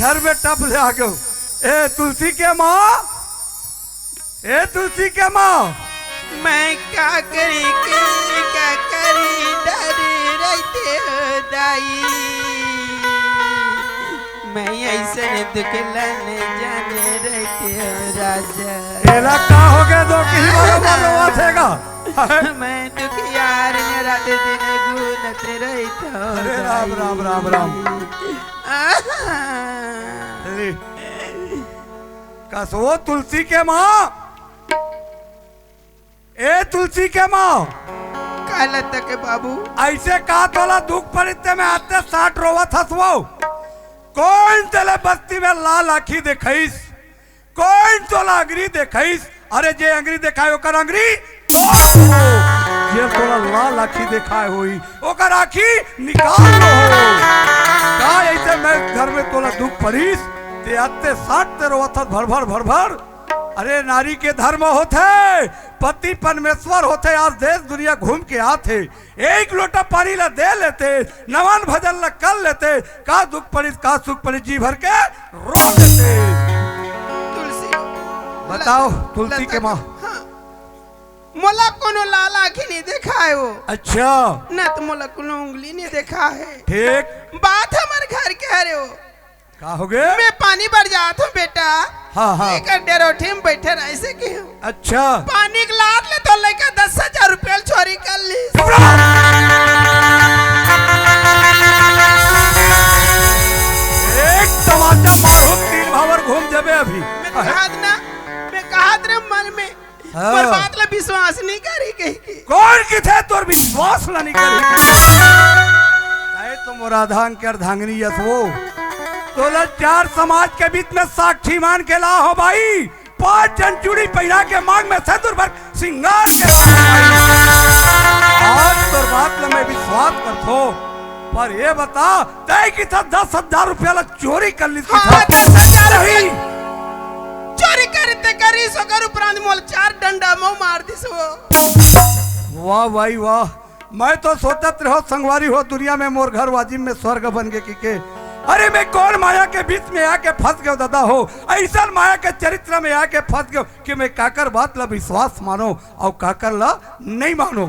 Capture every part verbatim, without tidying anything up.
घर में टप ले आ गयो। ए तुलसी के माँ, ए तुलसी के माँ। मैं का करी के, का करी, डरे रहिते हो दाई। मैं अइसन दुख ला न जाने रहिते हो राजा। एला का हो गया जो कि बरोबर रोवत हे गा? मैं दुखियार में रात दिन गूनत रहिते हो अरे राम, दाई। राम, राम, राम। आहा। अरे, कसो तुलसी के माँ, ए तुलसी के माँ। का लता के बाबू? अइसे का तोला दुख पड़िस ते में आते साठ रोवत हस वो? कोन तेला बस्ती में लाल आँखी देखाइस? कोन तोला अंगरी देखाइस? अरे जे अंगरी देखाय ओकर अंगरी तोड़ दो। जे तोला लाल आँखी देखाय होही ओकर आँखी निकाल दो। का अइसे में घर में तोला दुख पड़िस ते आते साठ ते रोवत हस भर भर भर भर। अरे नारी के धर्म होथे, पति परमेश्वर होथे, आज देश दुनिया घूम के आथे, एक लोटा पानी ला दे लेते, नमन भजन ला कर लेते, का दुख पड़िस, का सुख पड़िस, जी भर के रो लेते। तुलसी। बताओ, लता, तुलसी लता के माँ। हाँ। मोला कोनो लाल आँखी नहीं देखाय हो। अच्छा। ना तो मोला कोनो उंगली नहीं देखाय हे। ठीक। बात हमर घर के हरे हो। का हो गे? मैं पानी बर जात हूँ बेटा। हाँ, हाँ। एकर डेरोठी में बैठे रहे से की हूँ। अच्छा। पानी के लात ले तो लइका दस हजार रुपया चोरी कर ली। एक तमाचा मारू, तीन भावर घूम जाबे अभी। मैं कहत ना, मैं कहत रे मन में, हाँ। मोर बात ला विश्वास नहीं करी कही के। कोन किथे तोर विश्वास ला नहीं करी? अरे तो मोर आधांग के अर्धांगिनी यस वो। तोला चार समाज के बीच में साक्षी मान के ला हो भाई। पांच झन चूड़ी पहिरा के मांग में सिंदूर भर सिंगार के ला हो भाई। आज तोर बात ला मैं विश्वास करथो, पर ये बता, तय किथे दस हजार रुपया ला चोरी कर लिस हाँ, किथे? दस हजार रुपया। नहीं। चोरी करिस ते करिस, ओकर उपरांत मोला चार डंडा में मार दिस वो। वाह भाई वाह, मैं तो सोचत रहो संगवारी हो, दुनिया में मोर घर वाजिम में स्वर्ग बन गे कहिके। अरे मैं कोन माया के बीच में आके फंस गयो दादा हो, अइसन माया के चरित्र में आके फंस गयो कि मैं काकर बात ला विश्वास मानो अउ काकर ला नहीं मानो।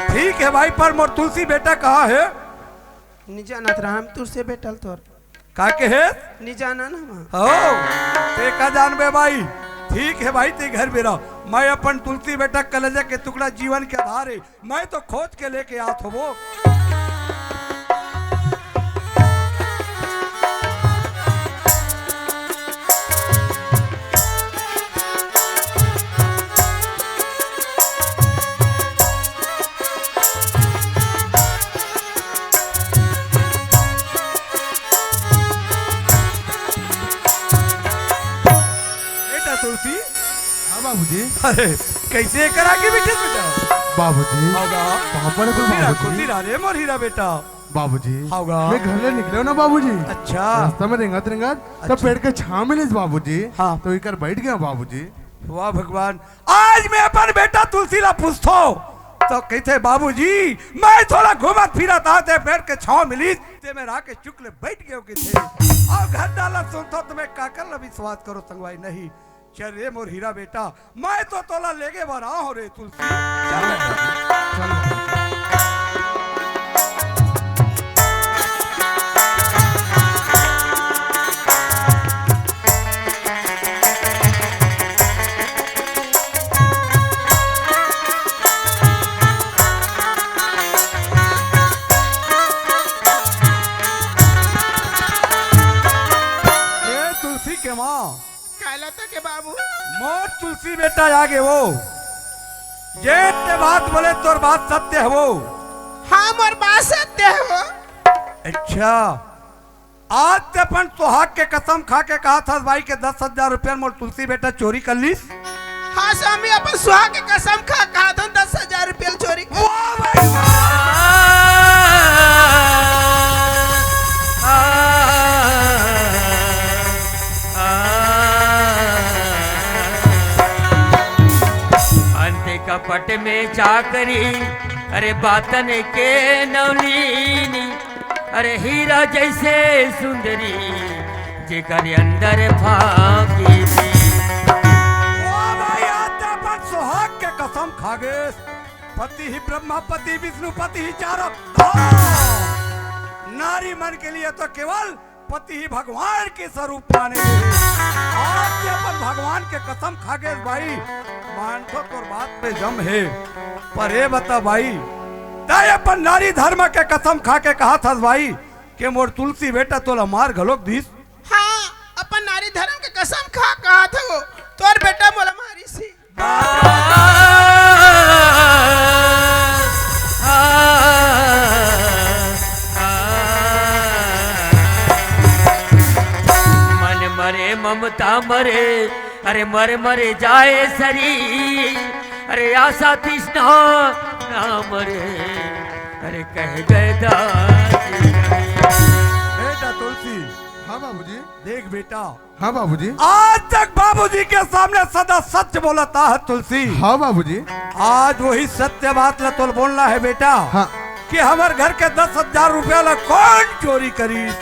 ठीक है भाई, पर मोर तुलसी बेटा कहाँ है? नहीं जानत राम, तुलसी बेटा ल तोर। का कहे? नहीं जाना ना माँ। हो, ते का जानबे भाई? ठीक है भाई, ते घर में रहो। मैं अपन तुलसी बेटा कलेजा के टुकड़ा जीवन के आधार है। मैं तो खोज के लेके आत होबो। बेटा तुलसी। हाँ बाबूजी। अरे, कइसे एकर आगे बइठे बेटा? बाबूजी। हव गा। पापा ने खुशी रहा, बाबूजी। खुशी रहा रे मोर हीरा बेटा। बाबूजी। हव गा। मैं घर ले निकले हो ना बाबूजी। अच्छा। रास्ता में रेंगत रेंगत तो अच्छा। पेड़ के छाँव मिलिस बाबूजी। हाँ। तो इकर बइठ गया बाबूजी। वाह भगवान, आज मैं अपन बेटा तुलसी ला पूछथो तो कहिथे, "बाबूजी, मैं थोड़ा घूमत फिरत आते, पेड़ के छाँव मिलिस, ते में रहा के चुक ले बइठ गयो कहिथे।" अउ घर डाला सुनथो तो मैं काकर ला विश्वास करो संगवारी नहीं। चल रे मोर हीरा बेटा, मैं तो तोला लेगे बर आहों रे तुलसी। चल बेटा, चल। ए तुलसी के माँ। काला तो के बाबू? मोर तुलसी बेटा आ गे वो। जे ते बात बोले तोर बात सत्य हवो। हाँ, मोर बात सत्य हवो। अच्छा, आज ते अपन सुहाग के कसम खा के कहा था भाई के दस हजार रुपया मोर तुलसी बेटा चोरी कर लीस। हाँ स्वामी, अपन सुहाग के कसम खा कहा था दस हजार रुपया चोरी कर। वाह भाई वाह। अंत कपट में चाकरी, अरे बातन के नवनीनी। अरे हीरा जैसे सुंदरी, जेकर अंदर फाकी भी। वाह भाई, आज त अपन सुहाग के कसम खा गेस। पति ही ब्रह्मा, पति विष्णु, पति ही चारों धाम। नारी मन के लिए तो केवल पति ही भगवान के स्वरूप माने गे। आज के अपन भगवान के कसम खा गेस भाई, मानथों तोर बात में दम हे। पर ए बता भाई, तैं अपन नारी धर्म के कसम खा के कहत हस भाई, के मोर तुलसी बेटा तोला मार घलोक दिस? हाँ, अपन नारी धर्म के कसम खा कहत हंव, तोर बेटा मोला मारिस ही। मन मरे ममता मरे, अरे मर मर जाए शरीर, अरे आशा तृष्णा ना मरे, अरे कह गए दास। बेटा तुलसी। हाँ बाबूजी। देख बेटा। हाँ बाबूजी। आज तक बाबूजी के सामने सदा सच बोलता है तुलसी। हाँ बाबूजी। आज वही सत्य बात ला तोल बोलना है बेटा। हाँ। कि हमर घर के दस हजार रुपया ला कौन चोरी करिस?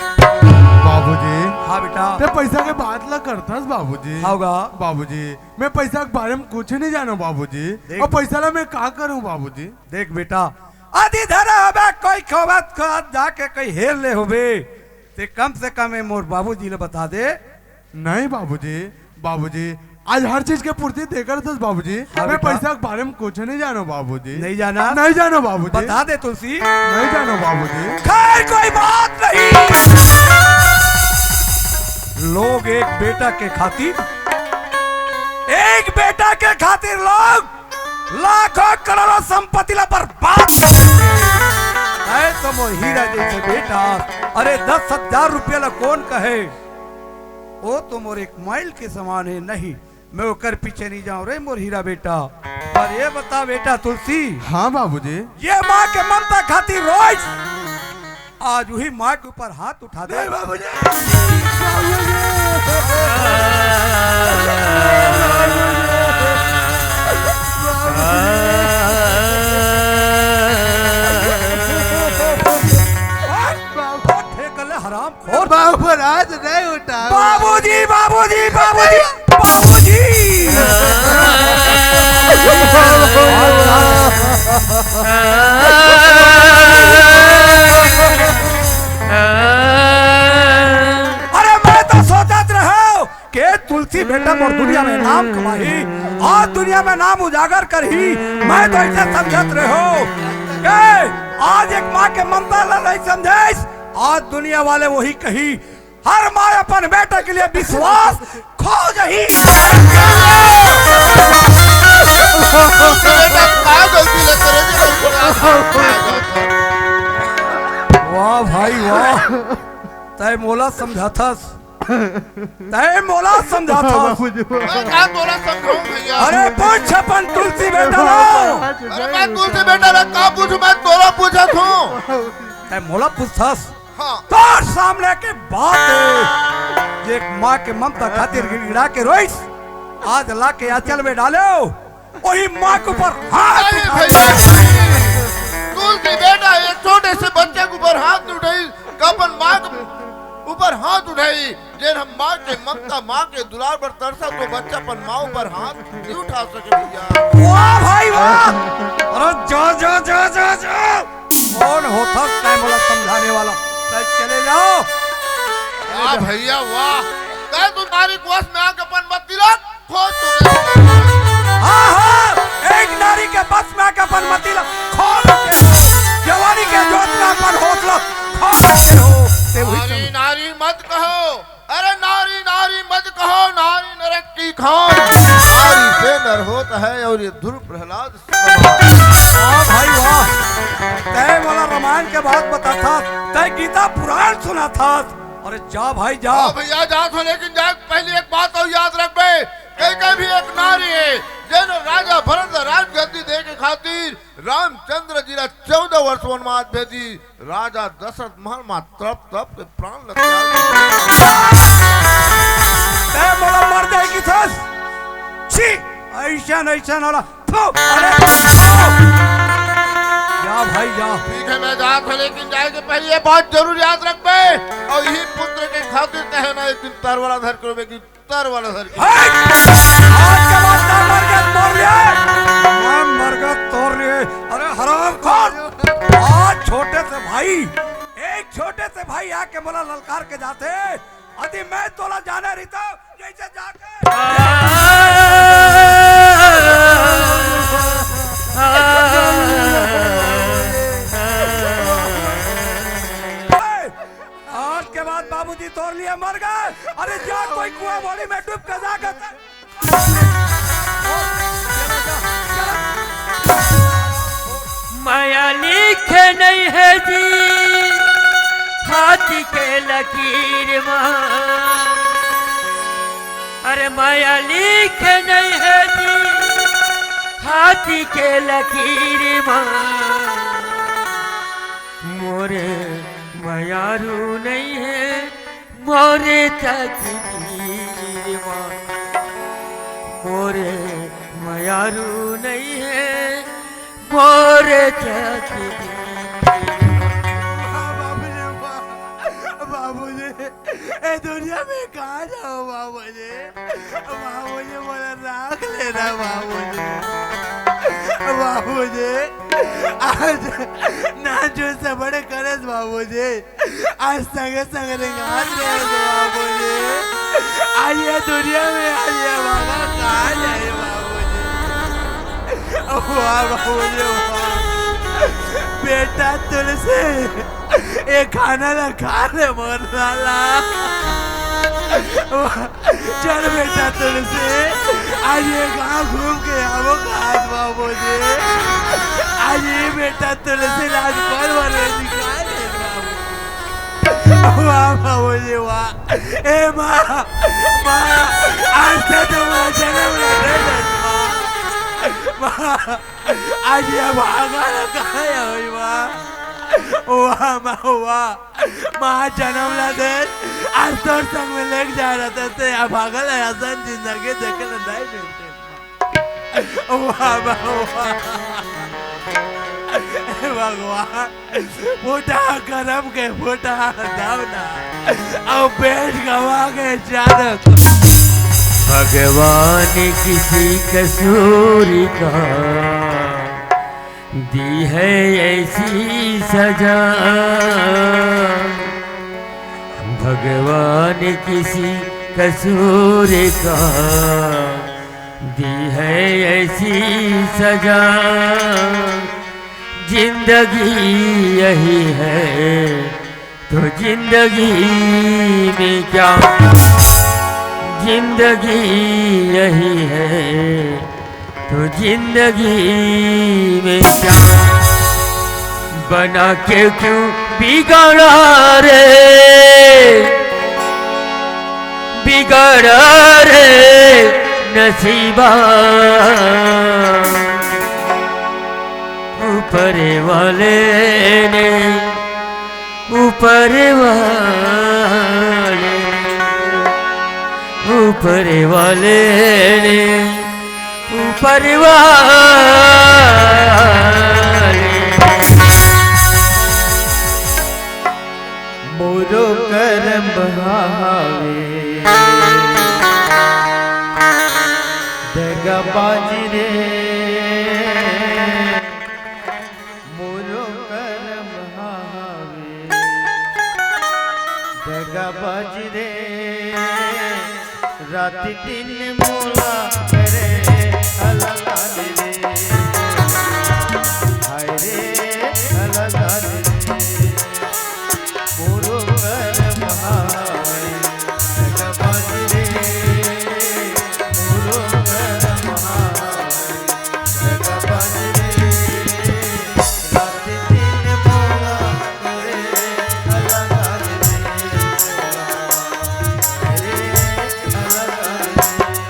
बाबूजी। हाँ बेटा। तैं पैसा के बात ला करथस बाबूजी। हाँ गा। बाबूजी, मैं पैसा के बारे में कुछ नहीं जानों बाबूजी। देख। अउ पैसा ला मैं का करूँ बाबूजी? देख बेटा, अति धन हवे कोई खोवत खोवत जाके कोई हेर ले होबे, तैं कम से कम ए मोर बाबूजी ला बता दे। नहीं बाबूजी, बाबूजी, आज हर चीज के पूर्ति तैं करथस बाबूजी। हाँ मैं बेटा। पैसा के बारे में कुछ नहीं जानों बाबूजी। नहीं जाना? नहीं जानों बाबूजी। बता दे तुलसी। नहीं जानों बाबूजी। खैर कोई बात नहीं। लोग एक बेटा के खातिर, एक बेटा के खातिर लोग लाखों करोड़ों संपत्ति ला बर्बाद कर देथे। तैं तो मोर हीरा जैसे बेटा। अरे दस हजार रुपया ला कौन कहे? ओ तो मोर एक माइल के समान हे, नहीं, मैं ओकर पीछे नहीं जाऊं रे मोर हीरा बेटा। पर ए बता बेटा तुलसी। हाँ बाबूजी। ए माँ के ममता खातिर रोइस, आज उही माँ के ऊपर हाथ उठा दे। नहीं बाबूजी। बाबू। ठेक ले हराम। और बाबू पर हाथ नहीं उठा। बाबूजी, बाबूजी, बाबूजी, बाबूजी। अरे मैं तो सोचत रहो के तुलसी बेटा मोर दुनिया में नाम कमाही, आज दुनिया में नाम उजागर करही। मैं तो ऐसे समझत रहो के आज एक माँ के ममता ला नहीं समझेस, आज दुनिया वाले वही कही, हर माँ अपन बेटा के लिए विश्वास खो जही। वाह भाई वाह, तय मोला समझाथस, तय मोला समझाथस। मैं का तोला समझाऊं भैया? अरे पूछ अपन तुलसी बेटा ला। अरे मैं तुलसी बेटा ला का पूछूं, मैं तोला पूछत हूँ। तय मोला पूछथस। हाँ। तोर सामने के बात हे। एक माँ के ममता खातिर गिड़गिड़ा के रोइस, आज ला के आंचल में डालो, वही माँ के ऊपर हाथ नहीं उठा भैया, दे। तुलसी बेटा एक छोटे से बच्चे के ऊपर हाथ नहीं उठाई, का अपन माँ के ऊपर हाथ उठाई, जेन हम माँ के ममता, माँ के दुलार पर तरसा तो बच्चा अपन माँ ऊपर हाथ नहीं उठा सके भैया। वाह भाई वाह, अरे जा जा जा जा जा। कौन होथस तय मोला समझाने वाला? तय चले जाओ। वाह भैया वाह, तय तो नारी के वश में आके अपन मती ला खोज तो गए। हाँ हाँ, एक नारी के वश में आके अपन मती ला खोज के, जवानी के जोत में अपन हौसला खो देते हो। ते वही नारी, समझ। नारी मत कहो, अरे नारी नारी मत कहो, नारी नरक की खान। नारी से नर होता है और ये ध्रुव प्रहलाद समान। वाह भाई वाह, तय मोला रामायण के बात बताथस, तय गीता पुराण सुनाथस। अरे जा भाई जा। हाँ भैया जा तो, लेकिन जा पहले एक बात और याद रखबे, कई कई भी एक नारी हे, जेन राजा भरत ला राजगद्दी दे के खातिर रामचंद्र जी ला चौदह वर्ष वनवास भेजी, राजा दशरथ महल मा तड़प तड़प के प्राण ल त्याग दे। तय मोला मर जाए की सस। छी, ऐसा नहीं ऐसा नाला। थू, अरे, थू। जा भाई, जा। ठीक है, मैं जात हे, लेकिन जाए के पहले ये बात जरूर याद रखबे, अउ इही पुत्र के खातिर तहे ना एक दिन तरवाला धर के रोबे, एक दिन तरवाला धर के। हट! आज के बाद ना मर गए तोर लिए, मैं मर गए तोर लिए। अरे हरामखोर, आज छोटे से भाई, एक छोटे से भाई आके मोला ललकार के जाथे, अति मैं तोला जाने रहिता, जैसे जाके आज के बाद बाबूजी तोर लिए मर गए। अरे जा कोई कुआं बोड़ी में डूब के जाके मया लिखे नहीं है जी हाथी के लकीर मा। अरे मया लिखे नहीं है जी हाथी के लकीर मा। मोरे मयारू नहीं है मोरे तकदीर मा। मोरे मयारू नहीं है मोरे तकदीर। वाह बाबूजी, वाह। बाबूजी, ए दुनिया में कहाँ जाओ बाबूजी? बाबूजी, मोला राख लेना बाबूजी। बाबूजी, आज ना जो से बड़े करेस बाबूजी। आज संगे संगे रेंगात रहे बाबूजी। आज ये दुनिया में आज ये भागा कहाँ जाए बाबूजी? वाह बाबूजी वाह। बेटा तुलसी, ये खाना ला खा ले मोर लाला। वाह, चल बेटा तुलसी, आज ये गाँव घूम के आवो खास बाबूजी। आज ये बेटा तुलसी राजभर वाले निकाल दे बाबू। वाह बाबूजी वाह। ए माँ, माँ, आज से तुम्हारा जन्म ना दे दे माँ। माँ, आज ये भागा ना कहाँ है हुई माँ? वाह माँ वाह। माँ जन्म ला दे, आज तोर संग में लेके जा रहा था, ते अभागल है, असन जिंदगी देखे ना दाई मिलते। वाह, वाह, वाह। हे भगवान, फूटा करम के फूटा दावना, अब पेट गवा के चालक। भगवान किसी कसूर का दी है ऐसी सजा, भगवान किसी कसूर का दी है ऐसी सजा। जिंदगी यही है तो जिंदगी में क्या, जिंदगी यही है तो जिंदगी में क्या, बना के क्यों बिगाड़ा रे, बिगाड़ा रे नसीबा। ऊपर वाले ने, ऊपर वाले, ऊपर वाले ने, ऊपर वाले ने। मोरो करम हावे दगाबाज रे, मोरो करम हावे दगाबाज रे। रात दिन मोला करे अलगान रे, हाय रे अलगान रे। मोरो करम हावे दगाबाज रे, मोरो करम हावे दगाबाज रे। रात दिन मोला करे अलगान रे, रे अलगान रे।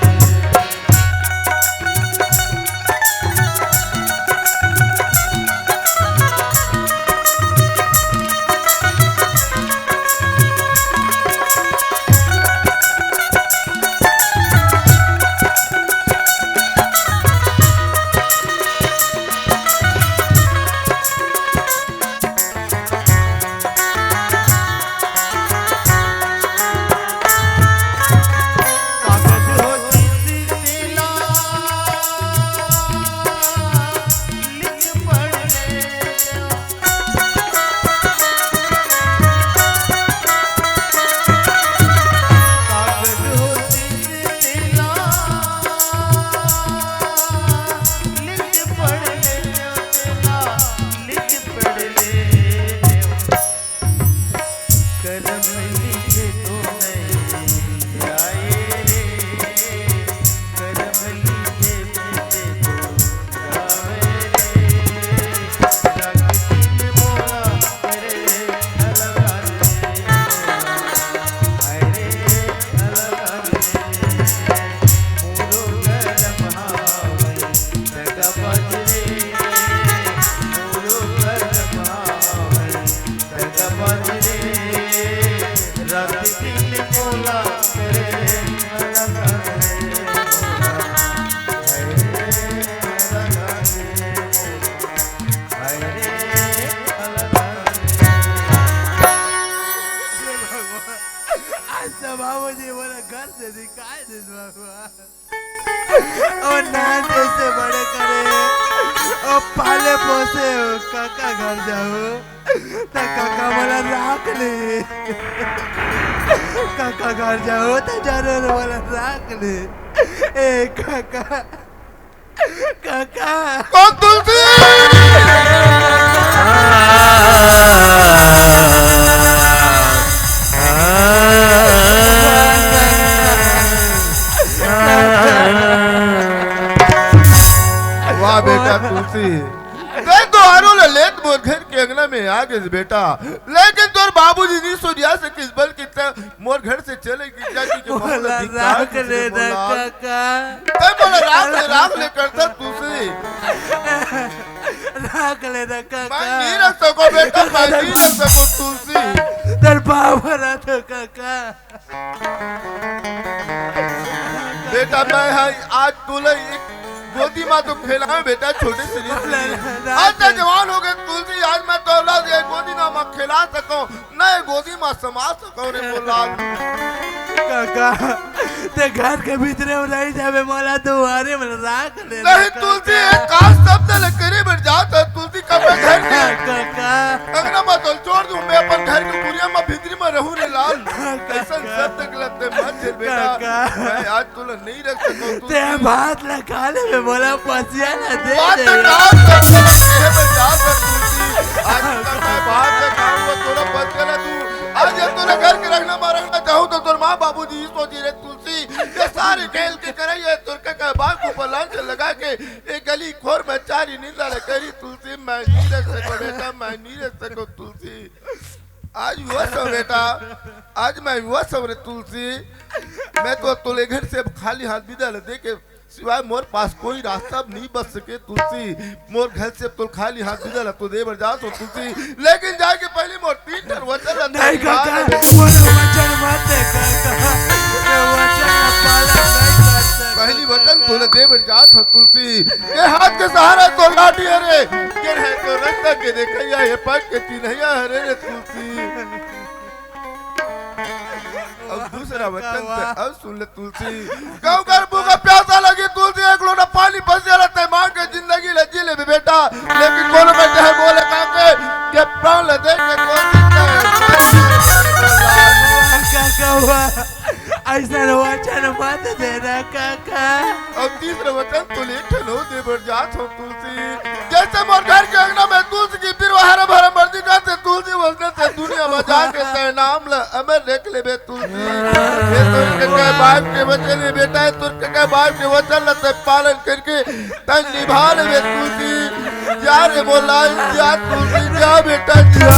से निकाल दे बाबा। ओ नान से बड़े करे, ओ पाले पोसे हो, काका घर जाओ, त काका मोला राख ले। काका घर जाओ, त जरूर मोला राख ले। ए काका, काका। कौन तुलसी? वाह बेटा तुलसी, तैं तो आरो ले लेत मोर घर के अंगना में आ गेस बेटा, लेकिन तोर बाबूजी नी सुनिया सकिस, बल्कि तैं मोर घर से चले गे जाके के मोला राख ले ना काका। तैं मोला राख ले, राख ले करथस तुलसी। राख ले ना काका। मैं नी रख सकों बेटा, मैं नी रख सकों तुलसी। तोर पाँव परथों काका। बेटा मैं हा आज तोला एक गोदी मा तो खेलावे बेटा, छोटे से नी। आज तैं जवान हो गे तुलसी, आज मैं तोला ये गोदी मा खेला सकों, ना ये गोदी मा समा सकों रे मोर लाल। काका, तैं घर के भीतरे में रही जाबे, मोला दुआरे में राख ले। नहीं तुलसी, एक कास शब्द ले करे बर जात हस तुलसी, कब मैं घर के काका। अंगना मा तो छोड़ दूं, मैं अपन घर के कुरिया मा भीतरी मा रहूं रे लाल। अइसन शब्द गलत मत झेल बेटा। काका। मैं आज तोला नहीं रख सकों तुलसी। तैं भात ला खा लेबे, मोला पसिया ला दे दे। भात ला खा, तुलसी। आज तक मैं भात ला खाऊंगा, तोला पसिया ला दूं। आज ये तोला घर के रखना मा रखना चाहूं तो तोर माँ बाबूजी सोची रे तुलसी। ये सारी खेल के करे, ये तोर काका बाप को पलांच लगा के ये गली खोर में चारी नींदा ले करी तुलसी, मैं नहीं रख सकों बेटा, मैं नहीं रख सकों तुलसी। आज विवश हों बेटा, आज मैं विवश हों रे तुलसी। मैं तो तोले घर से अब खाली हाथ विदा ले दे के सिवाय मोर पास कोई रास्ता अब नहीं बच सके तुलसी। मोर घर से अब तोला खाली हाथ विदा ले तो दे बर जात हों तुलसी, लेकिन जाए के पहली मोर तीन ठन वचन ला नहीं काका, मोर वचन मत दे काका, ये वचन ला पालन नहीं कर सकता। पहली वचन तोला दे बर जात हों तुलसी, ये हाथ के सहारा तोर लाठी हरे, ये है तो रस्ता के देखइया, ये पग के चिन्हइया हरे रे तुलसी। अब दूसरा वचन तैं अब सुन ले तुलसी। कहूं कर भूखा प्यासा लगी तुलसी, एक लोटा पानी पसिया ला तैं मांग के जिंदगी ला जी लेबे बेटा, लेकिन कोनो में जहर बोले काके के प्राण ला दे के कोई काका हुआ, अइसन वचन मत देना काका। अब तीसरा वचन तोला एक ठन अउ दे बर जात हों तुलसी। जैसे मोर घर के अंगना में तुलसी के बिरवा हरा भरा मर दिखा से तुलसी, वइसने तैं दुनिया मा जाके तैं नाम ला अमर रख लेबे तुलसी। ये तोर काका बाप के वचन हे बेटा, ये तोर काका बाप के वचन ला तैं पालन करके तैं निभा लेबे तुलसी। जा रे मोर लाल, जा तुलसी, जा बेटा, जा।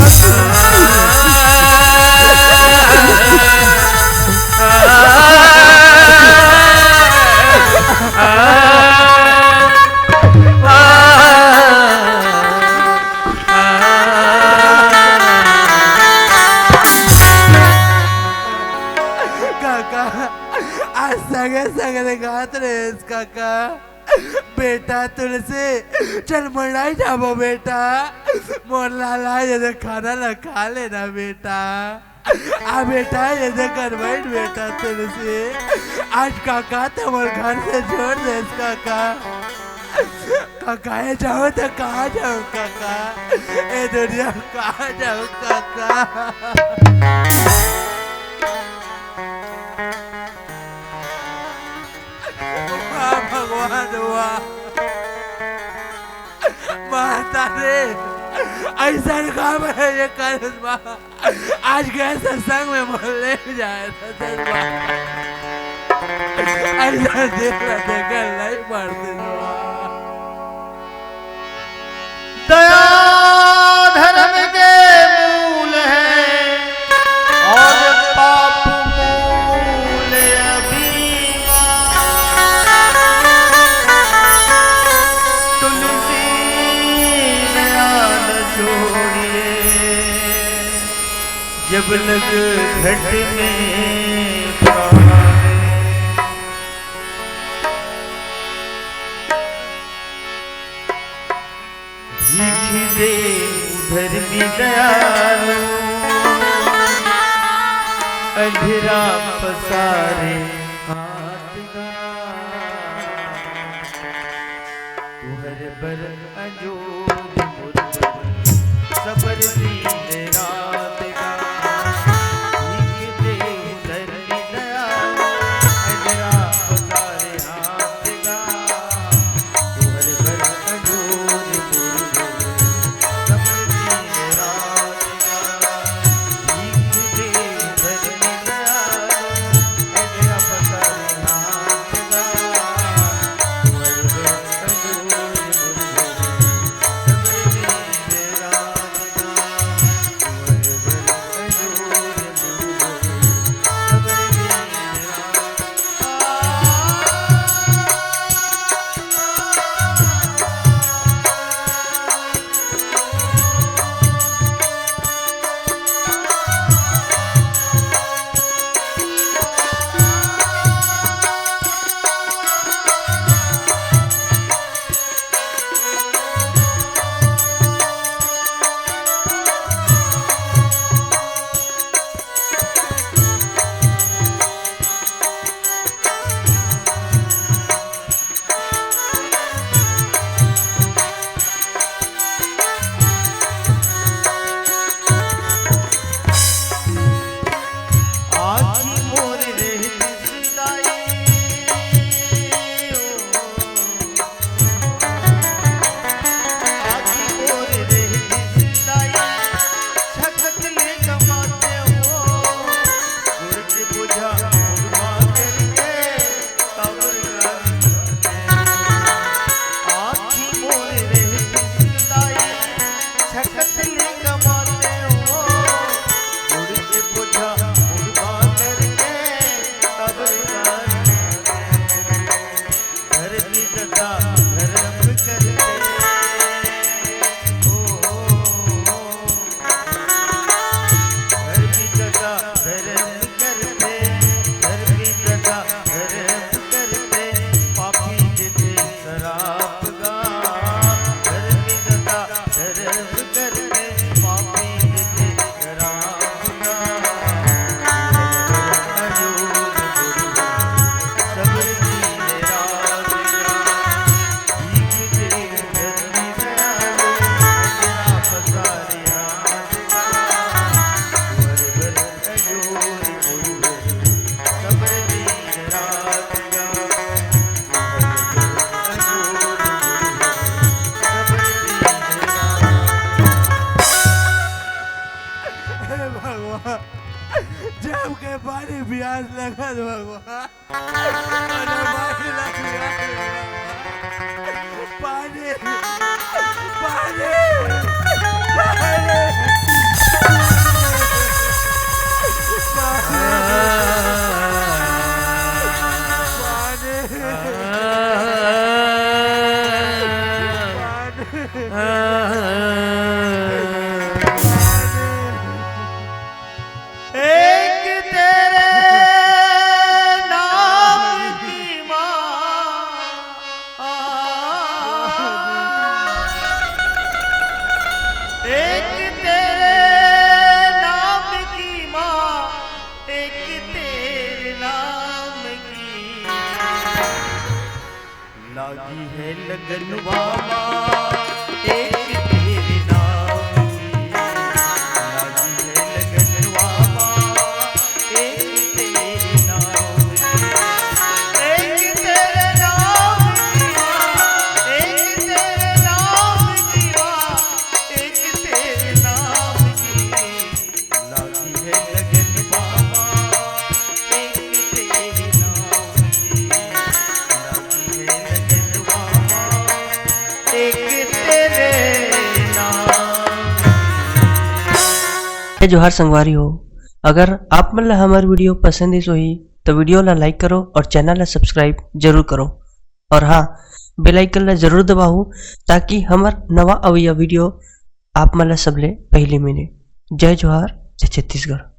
काका, आज संगे संगे गात रेहेस काका। बेटा तुलसी, चल मंडई जाबो बेटा। मोर लाल आय हे त खाना ला खा लेना बेटा। आ बेटा, ये दे कर बैठ बेटा तुलसी। आज काका त मोर घर से छोड़ देस काका। काका, ये जाहूं त कहां जाहूं काका? ये दुनिया कहां जाहूं काका? वाह भगवान वाह। माता रे, अइसन काम हे ये करिस मां। आज के सत्संग में मोला ले जाय सत्संग में। अइसन देख रहा, देख रहा, नहीं पड़ते। दया धर्म के मूल है और पाप मूल अभिमान। तुलसी दया न छोड़िए, जब लग घट में प्राण। भीख दे उधर भी दयालु, अंधेरा पसारे हाथ गा, तुहर बर अंजोर मुरझुर, सबर दिन रात गा, भीख देहु धरती दया, अंधेरा पसारे हाथ गा। जोहार संगवारी हो, अगर आप मन ला हमर video पसंद आइस होही, तो video ला like करो और channel ला subscribe जरूर करो। और हाँ, bell icon ला जरूर दबाओ, ताकि हमर नवा अवइया video आप मन ला सबले पहली मिले। जय जोहार, जय छत्तीसगढ़।